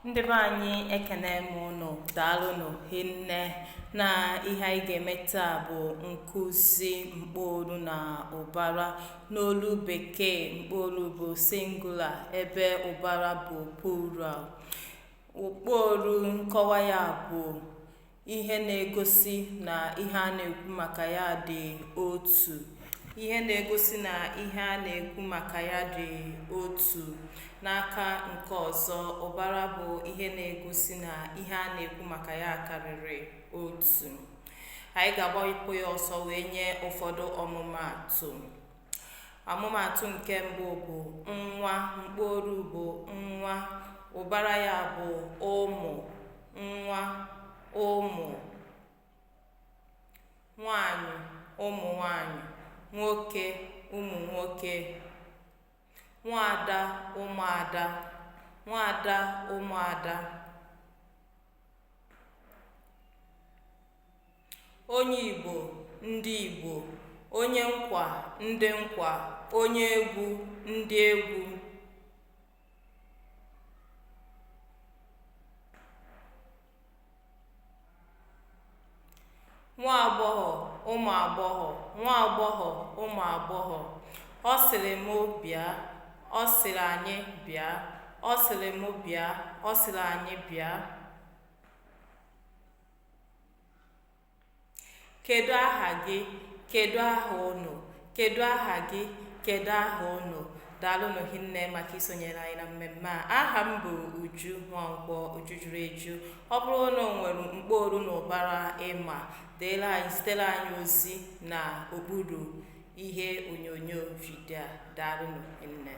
Ndị be anyị, ekene m ụnụ. Daalụnụ hinne. Na ihe anyị ga-eme taa bụ nkụzi mkpolu na ụbara. N'olu bekee, mkpolu bụ singular ebe ụbara bụ plural. Mkpolu, nkọwa ya bụ ihe na-egosi na ihe a na-ekwu maka ya dị otu, ihe na-egosi na ihe a na-ekwu maka ya dị otu. N'aka nke ọzọ, ụbara bụ ihe na-egosi na ihe a na-ekwu maka ya karịrị otu. Anyị ga-agbapụ ya ọsọ wee nye ụfọdụ ọmụmaatụ. Ọmụmaatụ nke mbụ bụ nwa. Mkpolu bụ nwa, ụbara ya bụ ụmụ. Nwa, ụmụ. Nwanyị, ụmụ nwanyị. Nwoke, ụmụ nwoke. Nwaada, ụmụada. Nwaada, ụmụada. Onye Igbo, ndị Igbo. Onye nkwa, ndị nkwa. Onye egwu, ndị egwu. Nwa agbọghọ, ụmụ agbọghọ. Nwa agbọghọ, ụmụ agbọghọ. Ọ sịrị mụ bịa, ọ sịrị anyị bịa. Ọ sịrị mụ bịa, ọ sịrị anyị bịa. Kedu aha gị? Kedu aha unu? Kedu aha gị? Kedu aha unu? Daalụnụ hinne maka isonyere anyị na mmemme a. Aha m bụ Uju Nwankwọ, Uju juru eju. Ọ bụrụ na o nwere mkpolu na ụbara ịma, deere anyị, zitere anyị ozi na okpuru ihe onyonyo vidio a. Daalụnụ hinne.